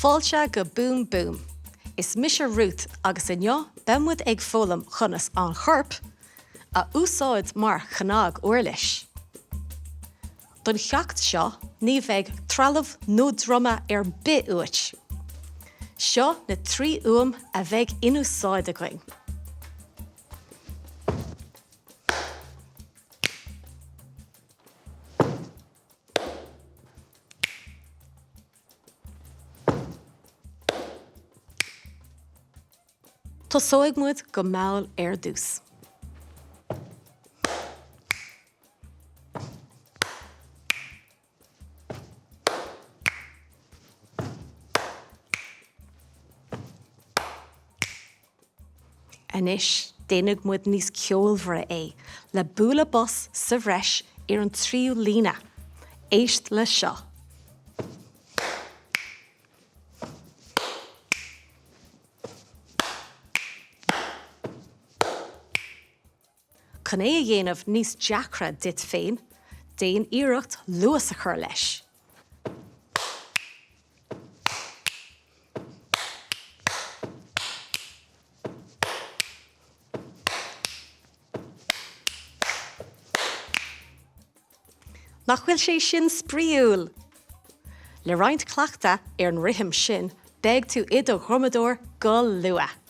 Fáilte go Boom Boom! Is mise Ruth agus inniu beidh muid ag foghlaim conas an corp a úsáid mar chnag-uirlis. Don cheacht seo ní bheidh trealamh nó druma ar bith uait. Seo na 3 fhuaim a bheidh in úsáid againn. Tosóidh muid go mall ar dtús. Anois, déanfaidh muid níos ceolmhaire é, le bualadh bos sa bhreis ar an tríú líne. Éist le seo. Chun é a dhéanamh níos deacra duit féin, déan iarracht luas a chur leis. Nach bhfuil sé sin spraíúil? Le roinnt cleachtaidh ar an rithim sin, beidh tú i do dhrumadóir go luath!